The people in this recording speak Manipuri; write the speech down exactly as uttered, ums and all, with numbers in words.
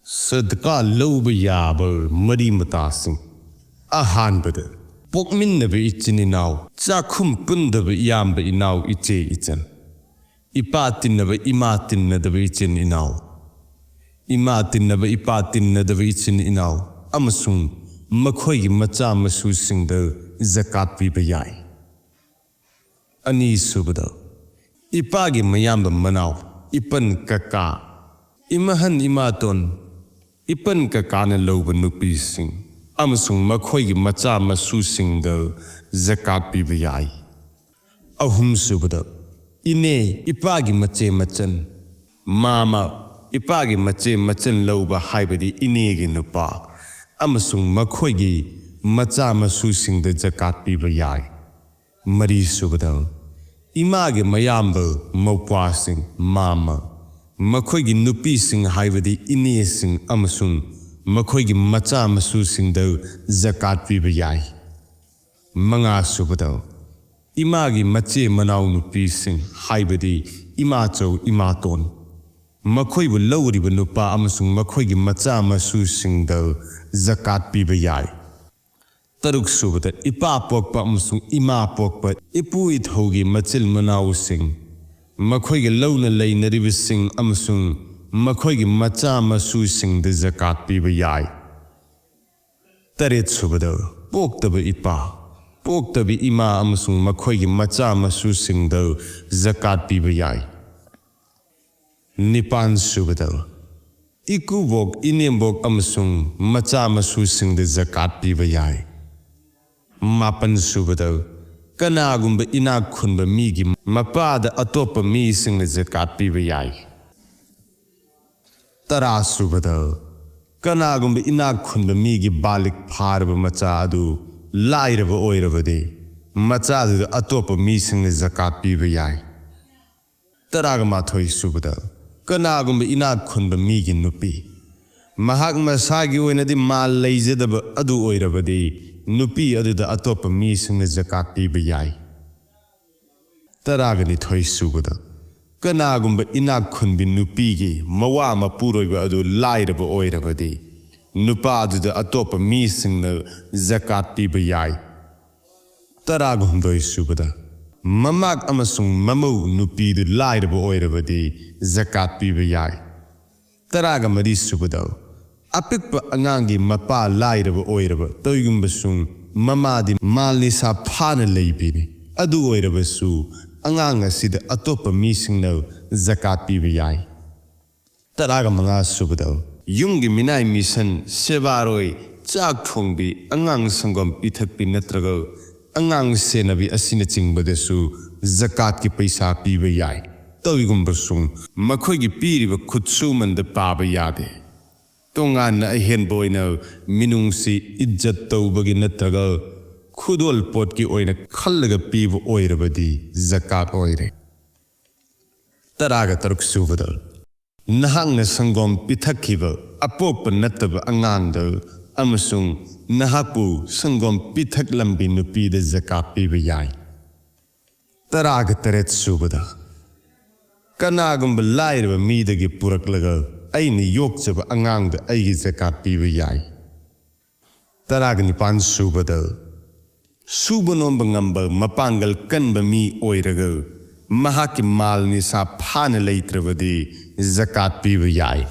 ꯁꯗꯀꯥ ꯂꯧꯕ ꯌꯥꯕ ꯃꯔꯤ ꯃꯇꯥꯁꯤꯡ꯫ ꯑꯍꯥꯟꯕꯗ, ꯄꯣꯛꯃꯤꯟꯅꯕ ꯏꯆꯤꯟ ꯏꯅꯥꯎ, ꯆꯥꯛꯈꯨꯝ ꯄꯨꯟꯗꯕ ꯏꯌꯥꯝꯕ ꯏꯅꯥꯎ, ꯏꯆꯦ ꯏꯆꯟ, ꯏꯄꯥ ꯇꯤꯟꯅꯕ ꯏꯃꯥ ꯇꯤꯟꯅꯗꯕ ꯏꯆꯤꯟ ꯏꯅꯥꯎ, ꯏꯃꯥ ꯇꯤꯟꯅꯕ ꯏꯄꯥ ꯇꯤꯟꯅꯗꯕ ꯏꯆꯤꯟ ꯏꯅꯥꯎ, ꯑꯃꯁꯨꯡ ꯃꯈꯣꯏꯒꯤ ꯃꯆꯥ ꯃꯁꯨꯁꯤꯡꯗ ꯖꯀꯥꯠ ꯄꯤꯕ ꯌꯥꯏ꯫ ꯑꯅꯤꯁꯨꯕꯗ, ꯏꯄꯥꯒꯤ ꯃꯌꯥꯝꯕ ꯃꯅꯥꯎ, ꯏꯄꯟ ꯀꯀꯥ, ꯏꯃꯥꯍꯟ ꯏꯃꯥꯇꯣꯟ, ꯏꯄꯟ ꯀꯀꯥꯅ ꯂꯧꯕ ꯅꯨꯄꯤꯁꯤꯡ ꯑꯃꯁꯨꯡ ꯃꯈꯣꯏꯒꯤ ꯃꯆꯥ ꯃꯁꯨꯁꯤꯡꯗ ꯖꯀꯥꯠ ꯄꯤꯕ ꯌꯥꯏ꯫ ꯑꯍꯨꯝꯁꯨꯕꯗ, ꯏꯅꯦ, ꯏꯄꯥꯒꯤ ꯃꯆꯦ ꯃꯆꯟ, ꯃꯥꯃ, ꯏꯄꯥꯒꯤ ꯃꯆꯦ ꯃꯆꯟ ꯂꯧꯕ ꯍꯥꯏꯕꯗꯤ ꯏꯅꯦꯒꯤ ꯅꯨꯄꯥ, ꯑꯃꯁꯨꯡ ꯃꯈꯣꯏꯒꯤ ꯃꯆꯥ ꯃꯁꯨꯁꯤꯡꯗ ꯖꯀꯥꯠ ꯄꯤꯕ ꯌꯥꯏ꯫ ꯃꯔꯤꯁꯨꯕꯗ, ꯏꯃꯥꯒꯤ ꯃꯌꯥꯝꯕ ꯃꯧꯄ꯭ꯋꯥꯁꯤꯡ, ꯃꯥꯃ, ꯃꯈꯣꯏꯒꯤ ꯅꯨꯄꯤꯁꯤꯡ ꯍꯥꯏꯕꯗꯤ ꯏꯅꯦꯁꯤꯡ ꯑꯃꯁꯨꯡ ꯃꯈꯣꯏꯒꯤ ꯃꯆꯥ ꯃꯁꯨꯁꯤꯡꯗ ꯖꯀꯥꯠ ꯄꯤꯕ ꯌꯥꯏ꯫ ꯃꯉꯥꯁꯨꯕꯗ, ꯏꯃꯥꯒꯤ ꯃꯆꯦ ꯃꯅꯥꯎ ꯅꯨꯄꯤꯁꯤꯡ ꯍꯥꯏꯕꯗꯤ ꯏꯃꯥꯆꯧ ꯏꯃꯥꯇꯣꯟ, ꯃꯈꯣꯏꯕꯨ ꯂꯧꯔꯤꯕ ꯅꯨꯄꯥ ꯑꯃꯁꯨꯡ ꯃꯈꯣꯏꯒꯤ ꯃꯆꯥ ꯃꯁꯨꯁꯤꯡꯗ ꯖꯀꯥꯠ ꯄꯤꯕ ꯌꯥꯏ꯫ ꯇꯔꯨꯛꯁꯨꯕꯗ, ꯏꯄꯥ ꯄꯣꯛꯄ ꯑꯃꯁꯨꯡ ꯏꯃꯥ ꯄꯣꯛꯄ ꯏꯄꯨ ꯏꯙꯧꯒꯤ ꯃꯆꯤꯜ ꯃꯅꯥꯎꯁꯤꯡ, ꯃꯈꯣꯏꯒꯤ ꯂꯧꯅ ꯂꯩꯅꯔꯤꯕꯁꯤꯡ ꯑꯃꯁꯨꯡ ꯃꯈꯣꯏꯒꯤ ꯃꯆꯥ ꯃꯁꯨꯁꯤꯡꯗ ꯖꯀꯥꯠ ꯄꯤꯕ ꯌꯥꯏ꯫ ꯇꯔꯦꯠꯁꯨꯕꯗ, ꯄꯣꯛꯇꯕ ꯏꯄꯥ, ꯄꯣꯛꯇꯕ ꯏꯃꯥ ꯑꯃꯁꯨꯡ ꯃꯈꯣꯏꯒꯤ ꯃꯆꯥ ꯃꯁꯨꯁꯤꯡꯗ ꯖꯀꯥꯠ ꯄꯤꯕ ꯌꯥꯏ꯫ ꯅꯤꯄꯥꯟꯁꯨꯕꯗ, ꯏꯀꯨꯕꯣꯛ, ꯏꯅꯦꯝꯕꯣꯛ ꯑꯃꯁꯨꯡ ꯃꯆꯥ ꯃꯁꯨꯁꯤꯡꯗ ꯖꯀꯥꯠ ꯄꯤꯕ ꯌꯥꯏ꯫ ꯃꯥꯄꯟꯁꯨꯕꯗ, ꯀꯅꯥꯒꯨꯝꯕ ꯏꯅꯥꯛ ꯈꯨꯟꯕ ꯃꯤꯒꯤ ꯃꯄꯥꯗ ꯑꯇꯣꯞꯄ ꯃꯤꯁꯤꯡꯅ ꯖꯀꯥꯠ ꯄꯤꯕ ꯌꯥꯏ꯫ ꯇꯔꯥꯁꯨꯕꯗ, ꯀꯅꯥꯒꯨꯝꯕ ꯏꯅꯥꯛ ꯈꯨꯟꯕ ꯃꯤꯒꯤ ꯕꯥꯂꯤꯛ ꯐꯥꯔꯕ ꯃꯆꯥ ꯑꯗꯨ ꯂꯥꯏꯔꯕ ꯑꯣꯏꯔꯕꯗꯤ, ꯃꯆꯥꯗꯨꯗ ꯑꯇꯣꯞꯄ ꯃꯤꯁꯤꯡꯅ ꯖꯀꯥꯠ ꯄꯤꯕ ꯌꯥꯏ꯫ ꯇꯔꯥꯒ ꯃꯥꯊꯣꯏꯁꯨꯕꯗ, ꯀꯅꯥꯒꯨꯝꯕ ꯏꯅꯥꯛ ꯈꯨꯟꯕ ꯃꯤꯒꯤ ꯅꯨꯄꯤ, ꯃꯍꯥꯛ ꯃꯁꯥꯒꯤ ꯑꯣꯏꯅꯗꯤ ꯃꯥꯜ ꯂꯩꯖꯗꯕ ꯑꯗꯨ ꯑꯣꯏꯔꯕꯗꯤ, ꯅꯨꯄꯤ ꯑꯗꯨꯗ ꯑꯇꯣꯞꯄ ꯃꯤꯁꯤꯡꯅ ꯖꯀꯥꯠ ꯄꯤꯕ ꯌꯥꯏ꯫ ꯇꯔꯥꯒ ꯅꯤꯊꯣꯏꯁꯨꯕꯗ, ꯀꯅꯥꯒꯨꯝꯕ ꯏꯅꯥꯛ ꯈꯨꯟꯕꯤ ꯅꯨꯄꯤꯒꯤ ꯃꯋꯥ ꯃꯄꯨꯔꯣꯏꯕ ꯑꯗꯨ ꯂꯥꯏꯔꯕ ꯑꯣꯏꯔꯕꯗꯤ, ꯅꯨꯄꯥ ꯑꯗꯨꯗ ꯑꯇꯣꯞꯄ ꯃꯤꯁꯤꯡꯅ ꯖꯀꯥꯠ ꯄꯤꯕ ꯌꯥꯏ꯫ ꯇꯔꯥꯒ ꯍꯨꯝꯗꯣꯏ ꯁꯨꯕꯗ, ꯃꯃꯥꯛ ꯑꯃꯁꯨꯡ ꯃꯃꯧ ꯅꯨꯄꯤꯗꯨ ꯂꯥꯏꯔꯕ ꯑꯣꯏꯔꯕꯗꯤ ꯖꯀꯥꯠ ꯄꯤꯕ ꯌꯥꯏ꯫ ꯇꯔꯥꯒ ꯃꯔꯤ ꯁꯨꯕꯗ, ꯑꯄꯤꯛꯄ ꯑꯉꯥꯡꯒꯤ ꯃꯄꯥ ꯂꯥꯏꯔꯕ ꯑꯣꯏꯔꯕ ꯇꯧꯏꯒꯨꯝꯕꯁꯨꯡ ꯃꯃꯥꯗꯤ ꯃꯥꯜ ꯅꯤꯁꯥ ꯐꯥꯅ ꯂꯩꯕꯤꯅꯤ꯫ ꯑꯗꯨ ꯑꯣꯏꯔꯕꯁꯨ ꯑꯉꯥꯡ ꯑꯁꯤꯗ ꯑꯇꯣꯞꯄ ꯃꯤꯁꯤꯡꯅ ꯖꯀꯥꯠ ꯄꯤꯕ ꯌꯥꯏ꯫ ꯇꯔꯥꯒ ꯃꯉꯥ ꯁꯨꯕꯗ, ꯌꯨꯝꯒꯤ ꯃꯤꯅꯥꯏ ꯃꯤꯁꯟ, ꯁꯦꯕꯥꯔꯣꯏ, ꯆꯥꯛ ꯊꯣꯡꯕꯤ, ꯑꯉꯥꯡ ꯁꯪꯒꯣꯝ ꯄꯤꯊꯛꯄꯤ ꯅꯠꯇ꯭ꯔꯒ ꯑꯉꯥꯡ ꯁꯦꯟꯅꯕꯤ ꯑꯁꯤꯅꯆꯤꯡꯕꯗꯁꯨ ꯖꯀꯥꯠꯀꯤ ꯄꯩꯁꯥ ꯄꯤꯕ ꯌꯥꯏ꯫ ꯇꯧꯏꯒꯨꯝꯕꯁꯨꯡ ꯃꯈꯣꯏꯒꯤ ꯄꯤꯔꯤꯕ ꯈꯨꯠꯁꯨꯃꯟꯗ ꯄꯥꯕ ꯌꯥꯗꯦ꯫ ꯇꯣꯉꯥꯟꯅ ꯑꯍꯦꯟꯕ ꯑꯣꯏꯅ ꯃꯤꯅꯨꯡꯁꯤ ꯏꯖꯠ ꯇꯧꯕꯒꯤ ꯅꯠꯇ꯭ꯔꯒ ꯈꯨꯗꯣꯜ ꯄꯣꯠꯀꯤ ꯑꯣꯏꯅ ꯈꯜꯂꯒ ꯄꯤꯕ ꯑꯣꯏꯔꯕꯗꯤ ꯖꯀꯥꯠ ꯑꯣꯏꯔꯦ꯫ ꯇꯔꯥꯒ ꯇꯔꯨꯛ ꯁꯨꯕꯗ, ꯅꯍꯥꯛꯅ ꯁꯪꯒꯣꯝ ꯄꯤꯊꯛꯈꯤꯕ ꯑꯄꯣꯛꯄ ꯅꯠꯇꯕ ꯑꯉꯥꯡꯗ ꯑꯃꯁꯨꯡ ꯅꯍꯥꯛꯄꯨ ꯁꯪꯒꯣꯝ ꯄꯤꯊꯛꯂꯝꯕꯤ ꯅꯨꯄꯤꯗ ꯖꯀꯥꯠ ꯄꯤꯕ ꯌꯥꯏ꯫ ꯇꯔꯥꯒ ꯇꯔꯦꯠ ꯁꯨꯕꯗ, ꯀꯅꯥꯒꯨꯝꯕ ꯂꯥꯏꯔꯕ ꯃꯤꯗꯒꯤ ꯄꯨꯔꯛꯂꯒ ꯑꯩꯅ ꯌꯣꯛꯆꯕ ꯑꯉꯥꯡꯗ ꯑꯩꯒꯤ ꯖꯀꯥꯠ ꯄꯤꯕ ꯌꯥꯏ꯫ ꯇꯔꯥꯒ ꯅꯤꯄꯥꯟ ꯁꯨꯕꯗ, ꯁꯨꯕ ꯅꯣꯝꯕ ꯉꯝꯕ ꯃꯄꯥꯡꯒꯜ ꯀꯟꯕ ꯃꯤ ꯑꯣꯏꯔꯒ ꯃꯍꯥꯛꯀꯤ ꯃꯥꯜ ꯅꯤꯁꯥ ꯐꯥꯅ ꯂꯩꯇ꯭ꯔꯕꯗꯤ ꯖꯀꯥꯠ ꯄꯤꯕ ꯌꯥꯏ꯫